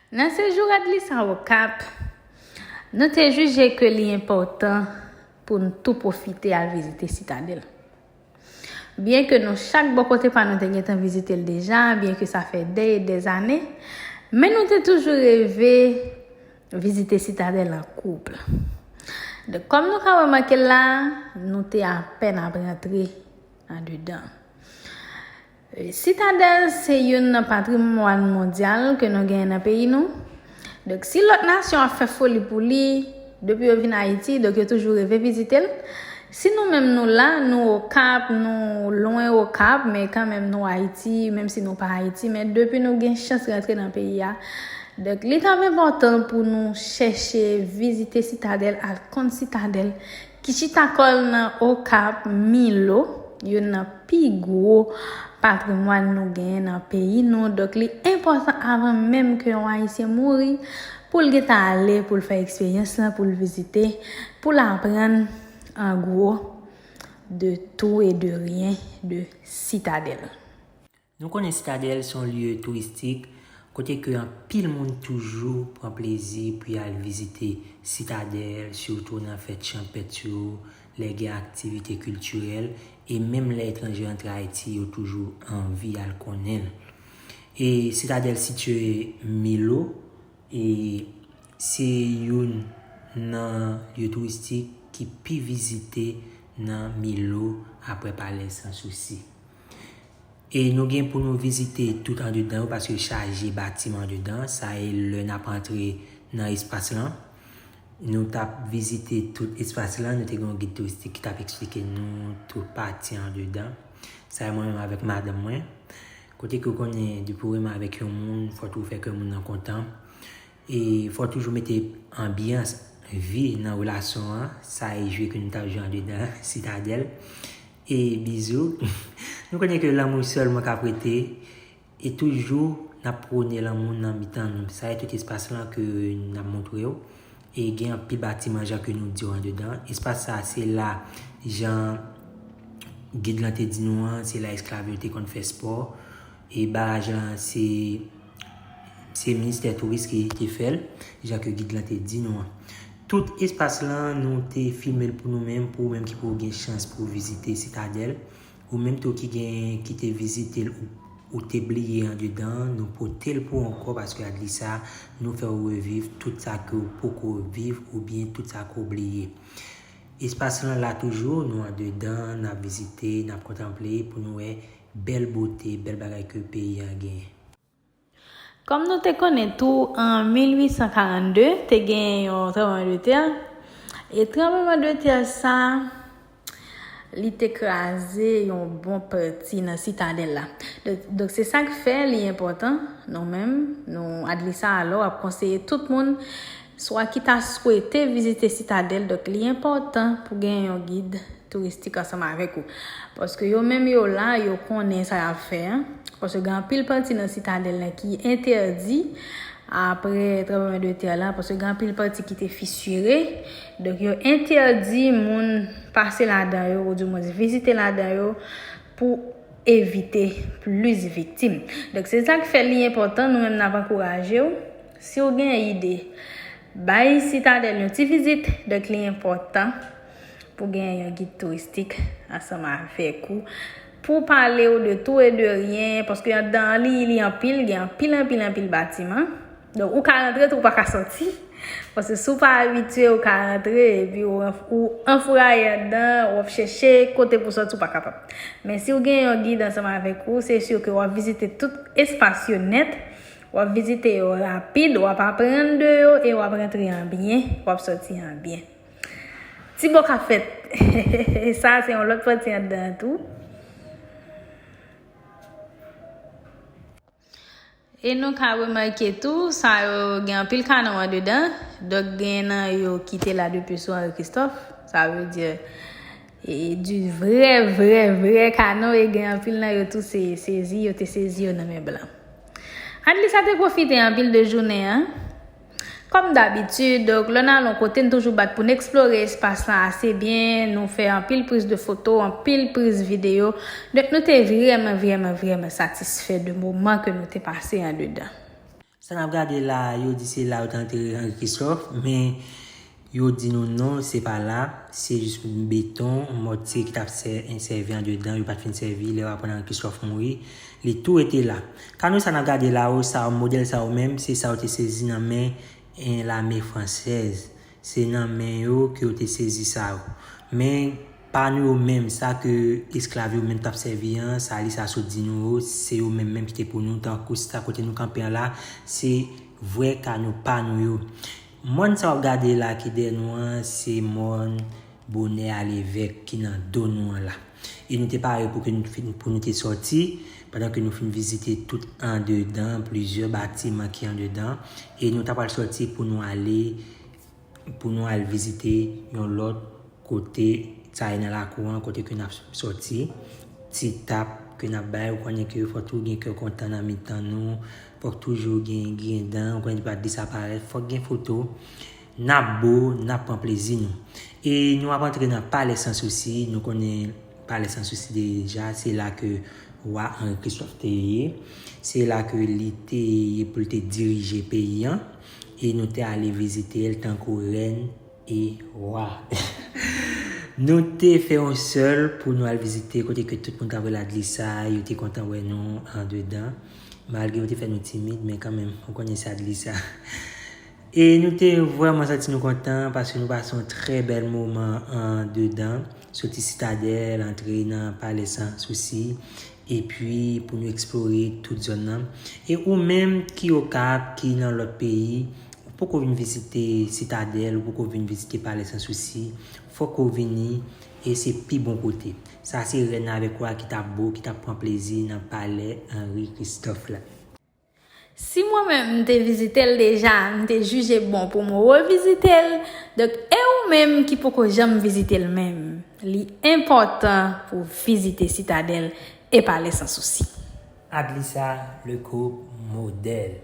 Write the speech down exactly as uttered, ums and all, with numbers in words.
Nan sejou Adlisa Okap, nou te jije ke li enpòtan pou n tou pwofite al vizite Sitadèl. Byenke nou chak bò kote pa nou te gentan vizite l deja, byenke sa fè dè e dè zane, men nou te toujou reve vizite Sitadèl an koup. Donk, kòm nou ka remake l la, nou te apèn ap rantre andedan. Sitadèl se youn nan patrimwàn mondyal ke nou genyen nan peyi nou. Donk, si lòt nasyon ap fè foli pou li, depi yo vin Ayiti, donk yo toujou reve vizite l. Si nou menm nou la, nou Okap, nou lwen Okap, men kanmenm nou Ayiti, menm si nou pa Ayiti, men depi nou gen chans rantre nan peyi a, donk li t ap enpòtan pou nou chèche vizite Sitadèl, al konn Sitadèl, ki chita kò l nan Okap, Milo, youn nan pi gwo patrimwàn nou genyen nan peyi nou. Donk, li enpòtan avan menm ke yon Ayisyen mouri pou l gentan ale, pou l fè eksperyans lan, pou l vizite, pou l aprann, an gwo, de tout et de rien de Sitadèl. Nou konnen Sitadèl se yon lye touristik kote ke anpil moun toujou pran plezi pou y al vizite Sitadèl, sitou nan fèt chanpèt yo, lè gen aktivite kiltirèl, e menm lè etranje rantre Ayiti, yo toujou anvi al konnen l. E Sitadèl sitiye Milo, e se youn nan lye touristik ki pi vizite nan Milo apre Palè Sansousi. E nou gen pou nou vizite tout andedan yo, paske chaje batiman andedan. Sa e lè n ap antre nan espas lan. Nou t ap vizite tout espas lan, nou te gen yon gid touristik ki t ap eksplike nou tout pati andedan. Sa e mwen menm avèk madanm mwen. Kote ke w konnen, depi w renmen avèk yon moun, fò tou fè kè moun nan kontan. E fò toujou mete anbyans, vi nan relasyon an. Sa e jwe ke nou t ap jwe andedan Sitadèl. E bizou. Nou konnen ke lanmou sèlman k ap rete. E toujou, n ap pwone lanmou nan mitan nou. Sa e tout espas lan ke n ap montre w. E gen anpil batiman, jan ke nou di w andedan. Espas sa, se la, jan gid lan te di nou an, se la esklav yo te konn fè spò. E baraj lan, se, se ministè touris ki te fè l, jan ke gid lan te di nou an. Tout espas lan, nou te filme l pou nou menm, pou ou menm ki poko gen chans pou w vizite Sitadèl. Ou menm tou ki gen, ki te vizite l, ou, ou te bliye andedan, nou pote l pou ou ankò, paske Adlisa, nou fè w reviv tout sa ke w poko viv oubyen tout sa ke w bliye. Espas lan la toujou, nou andedan, n ap vizite, n ap kontanple pou nou wè bèl bote, bèl bagay ke peyi an genyen. Kòm nou te konnen tou, an mil uit san karannde, te gen yon tranblemanntè. E tranblemanntè sa, li te kraze yon bon pati nan Sitadèl la. Donk, donk, se sa k fè li enpòtan, nou menm, nou Adlisa, alò, ap konseye tout moun, swa ki ta swete vizite Sitadèl, donk, li enpòtan pou gen yon gid touristik ansanm avèk ou. Paske yo menm yo la, yo konnen sa y ap fè an. Paske gen anpil pati nan Sitadèl la ki entèdi apre tranblemanntè la, paske gen anpil pati ki te fisire. Donk, yo entèdi moun pase ladan yo, oudimwens vizite ladan yo, pou evite plis viktim. Donk, se sa k fè li enpòtan, nou menm n ap ankouraje w. Si w gen ide, bay Sitadèl yon ti vizit, donk li enpòtan pou gen yon gid touristik ansanm avèk ou, pou pale w de tout et de rien, paske anndan an li, li anpil, gen anpil, anpil, anpil batiman. Donk, ou ka rantre tou, ou pa ka sòti. Paske si w pa abitye, ou ka rantre, epi ou anf-, ou anfouyaye anndan, w ap chèche kote pou sòti, ou pa kapab. Men si w gen yon gid ansanm avèk ou, se si ke w ap vizite tout espas yo nèt, w ap vizite yo rapid, w ap aprann de yo e w ap rantre an byen, w ap sòti an byen. Ti bò k ap fèt. Sa, se yon lòt pati anndan an tou. E nou ka remake tou, sa yo gen anpil kanon anndedan. Donk, gen nan yo ki te la depi sou Henri Christophe. Sa vle di, e, di vrè, vrè, vrè kanon. E gen anpil nan yo tou, se sezi, yo te sezi yo nan men blan. Adlisa te pwofite anpil de jounen an. Kòm dabitid, donk, lè n al yon kote, n toujou bat pou n eksplore espas la ase byen, nou fè anpil priz de foto, anpil priz videyo. Donk, nou te vrèman, vrèman, vrèman satisfè de moman ke nou te pase andedan. Sa n ap gade la, yo di se la yo te antere Henri Christophe, men yo di nou non, se pa la, se jis beton, mòtye ki t ap sè-, sèvi andedan, yo pa t fin sèvi, lè yo aprann Henri Christophe mouri, li tou rete la. Kano sa n ap gade la yo, sa yo, modèl sa yo menm, se sa yo te sezi nan men, en, lame fransèz. Se nan men yo ke yo te sezi sa yo. Men pa nou yo menm, sa ke esklav yo menm t ap sèvi an, sa li sa sot di nou yo, se yo menm menm ki te pou nou, tankou sa kote nou kanpe an la, se vrè kano pa nou yo. Mòn sa w ap gade la ki dèyè nou an, se mòn Bonè a Levèk ki nan do nou an la. E nou te pare pou ke nou fin, pou nou te sòti, pandan ke nou fin vizite tout andedan, plizyè batiman ki andedan, e nou ta pral sòti pou nou ale, pou nou al vizite yon lòt kote, sa e nan lakou an, kote ke n ap sòti, ti tap ke n ap bay, ou konnen ke fòk toujou gen kè kontan nan mitan nou, fòk toujou gen griyen dan, ou konnen depi Adlisa parèt, fòk gen foto, n ap bo, n ap pran plezi nou. E nou ap antre nan Palè Sans Souci, nou konnen Palè Sans Souci deja, se la ke wa Henri Christophe te ye, se la ke li te ye pou l te dirije peyi an, e nou te ale vizite l tankou rèn e wa. Nou te fè yon sèl pou nou al vizite kote ke tout moun t ap rele Adlisa, yo te kontan wè nou andedan. Malgre yo te fè nou timid, men kanmenm, ou konnen se Adlisa. E nou te vrèman santi nou kontan paske nou pase yon trè bèl moman andedan. Soti Sitadèl, antre nan Palè Sans Souci, epi pou nou eksplore tout zòn nan. E ou menm ki Okap, ki nan lòt peyi, ou poko vin vizite Sitadèl, ou poko vin vizite Palè Sans Souci, fòk ou vini, e se pi bon kote. Sa se rèn avèk wa ki t ap bo, ki t ap pran plezi nan palè Henri Christophe la. Si mwen menm m te vizite l deja, m te jije bon pou m revizite l. Donk, e ou menm ki poko janm vizite l menm, li enpòtan pou w vizite Sitadèl e Palè Sans Souci. Adlisa, le couple modèle.